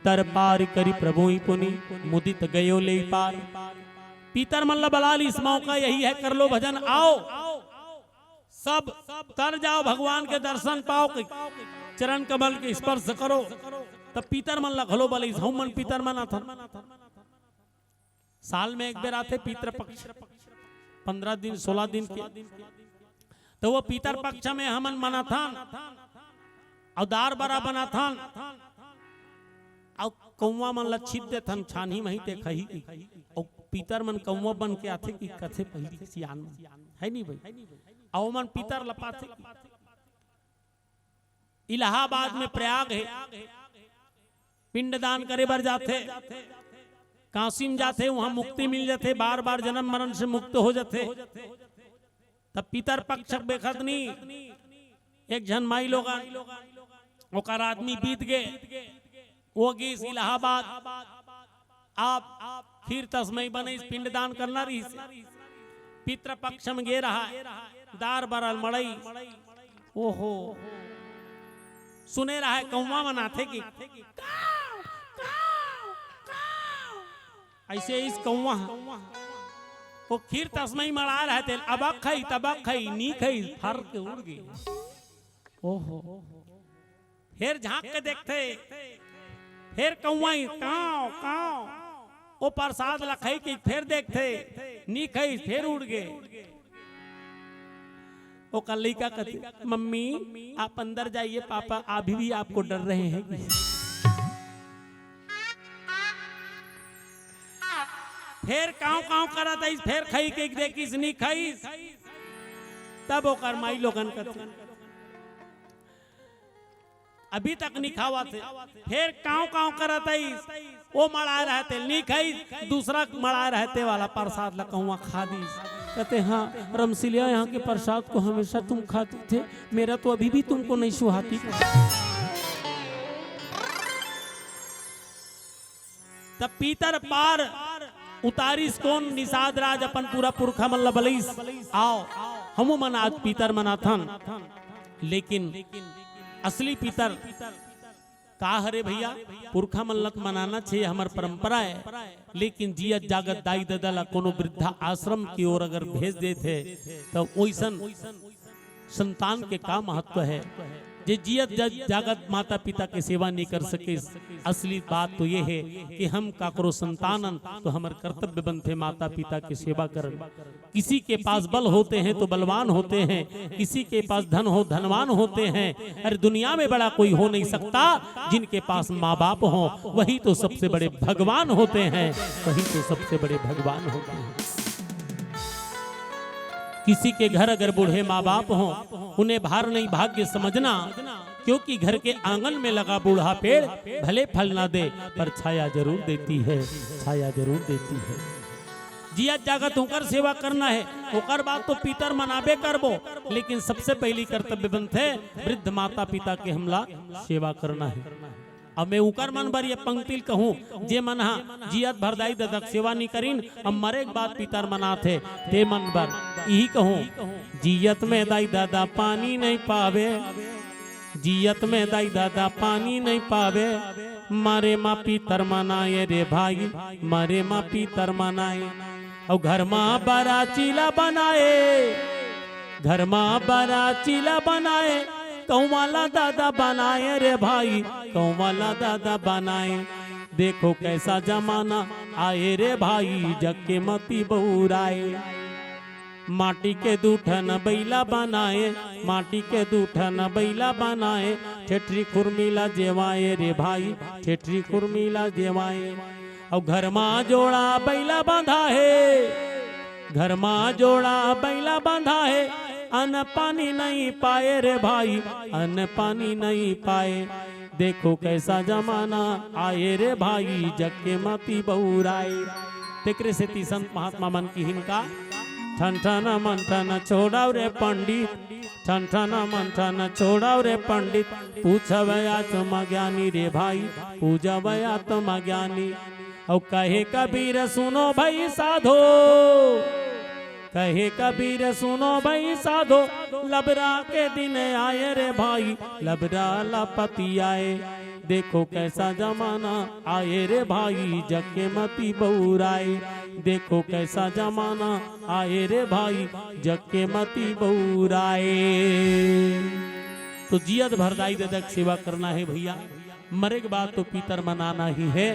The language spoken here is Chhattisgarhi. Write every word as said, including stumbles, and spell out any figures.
तर पार करी प्रभु ही पुनि, मुदित गयो ले पार। पीतर मन ला बला लिस, मौका यही है, कर लो भजन, आओ। सब तर जाओ, भगवान के दर्शन पाओ, के चरण कमल के स्पर्श करो। तब पीतर मन ला घलो बलिस, हम मन पीतर मनाथन। साल में एक बेर आथे पीतर पक्ष, पंद्रह दिन, सोलह दिन के। तो वो पीतर पक्ष में हमन मनाथन, अउ दार बरा बनाथन, अउ कौवा मन ला छीत देथन, छानही मही ते खही। अउ पीतर मन कौवा बन के आथे कि कथे पहिली सियान मन, है नी भाई? अउ मन पीतर ला पाथे। इलाहाबाद में प्रयाग है, पिंडदान करे बर जाथे, काशी में जाथे, वहां मुक्ति मिल जाथे, बार बार जन्म मरण से मुक्त हो जाथे। तब पितर पक्ष बेखत नी, एक झन माई लोगन, ओकर आदमी बीत गे, वो गिस इलाहाबाद। आप खीर तस्मई बनइस, पिंडदान करना रहिस। पितृपक्ष में गे रहा, दार बरल मड़ई। ओहो, सुने रहा है कौवा मनाथे कि काव, काव, काव। ऐसे इस कौवा ह। वो खीर तस्मई मड़ा रहे थे, अबक खाई, तबक खाई, नी खाई, फर के उड़ गई। ओहो, फेर झांक के देखथे, फेर कौवाई, काव, काव। ओ प्रसाद ला खाई के फेर देखथे, नी खाई, फेर उड़ गे। ओकर लइका कथे, "मम्मी, आप अंदर जाइए, पापा अभी भी आपको डर रहे हैं।" फेर काव काव करत आइस, फेर खाई के देखिस, नी खाइस। तब ओकर माई लोगन कथे, अभी तक नी खावत हे, फेर काव काव करत आइस, वो मड़ाए रहते नी खाइस, दूसरा मड़ाए रहते वाला प्रसाद ला कौवा खा दिस। कहते, "हाँ, रमसिलिया यहाँ के प्रसाद को हमेशा तुम खाती थे, मेरा तो अभी भी तुमको नहीं सुहाती।" तब पीतर पार उतारिस कोन? निषाद राज अपन पूरा पुरखा मन ला बलइस, "आओ, हमू मन आज पीतर मनाथन।" लेकिन असली पीतर का हरे भैया? पुरखा मन ला तो मनाना चाहिए, हमर परंपरा है। लेकिन जियत जागत दाई ददा ला कोनो वृद्धा आश्रम की ओर अगर भेज देथे, तो ओइसन संतान के का महत्व है? जे जियत जा-, जागत माता पिता के सेवा नहीं कर सके। असली बात तो ये है कि हम काकरो संतानन, तो हमर कर्तव्य बनथे माता पिता के सेवा करन। किसी के पास बल होते हैं तो बलवान होते हैं, किसी के पास धन हो धनवान होते हैं। अरे, दुनिया में बड़ा कोई हो नहीं सकता। जिनके पास माँ बाप हो, वही तो सबसे बड़े भगवान होते हैं, वही तो सबसे बड़े भगवान होते हैं। किसी के घर अगर बूढ़े माँ बाप हों, उन्हें भार नहीं भाग्य समझना, क्योंकि घर के आंगन में लगा बूढ़ा पेड़ भले फल ना दे, पर छाया जरूर देती है, छाया जरूर देती है। जियत जागत ओकर सेवा करना है, ओकर बाद तो पीतर मनाबे करबो, लेकिन सबसे पहली कर्तव्य बनथे वृद्ध माता पिता के हमला सेवा करना है। अब मैं उकर मन बर ये पंक्ति ल कहूं, जे मन हा जियत भर दाई ददा के सेवा नी करिन, अब मरे के बाद पीतर मनाथे, ते मन बर इही कहूं, जियत में दाई ददा पानी नहीं पावे, जियत में दाई ददा पानी नहीं पावे, मरे मा पीतर मनाए रे भाई, मरे मा पीतर मनाए। अउ घर मा बराची ला बनाए, घर मा बराची ला बनाए, कौवा ला ददा बनाए रे भाई, कौवा ला ददा बनाए। देखो कैसा जमाना आए रे भाई, जग के मती बउराए। माटी के दू ठन बइला बनाए, माटी के दू ठन बइला बनाए, ठेठरी खुरमी ला जेवाए रे भाई, ठेठरी खुरमी ला जेवाए। अउ घर मा जोड़ा बइला बंधा हे, घर मा जोड़ा बइला बंधा हे, अन्न पानी नहीं पाए रे भाई, अन्न पानी नहीं पाए। देखो कैसा जमाना आए रे भाई, जग के मती बउराए। तेकरे सेती संत महात्मा मन किहिन का, ठन ठन मन ठन छोड़ाव रे पंडित, ठन ठन मन ठन छोड़ाव रे पंडित, पूछव आत्मज्ञानी रे भाई, पूछव आत्मज्ञानी। अउ कहे कबीर सुनो भाई साधो, कहे कबीर सुनो भाई साधो, लबरा के दिन आए रे भाई, लबरा ला पतियाए। देखो कैसा जमाना आए रे भाई, जग के मती बउराए। देखो कैसा जमाना आए रे भाई, जग के मती बउराए। तो जियत भर दाई ददा के सेवा करना हे भइया, मरे के बाद तो पितर मनाना ही हे।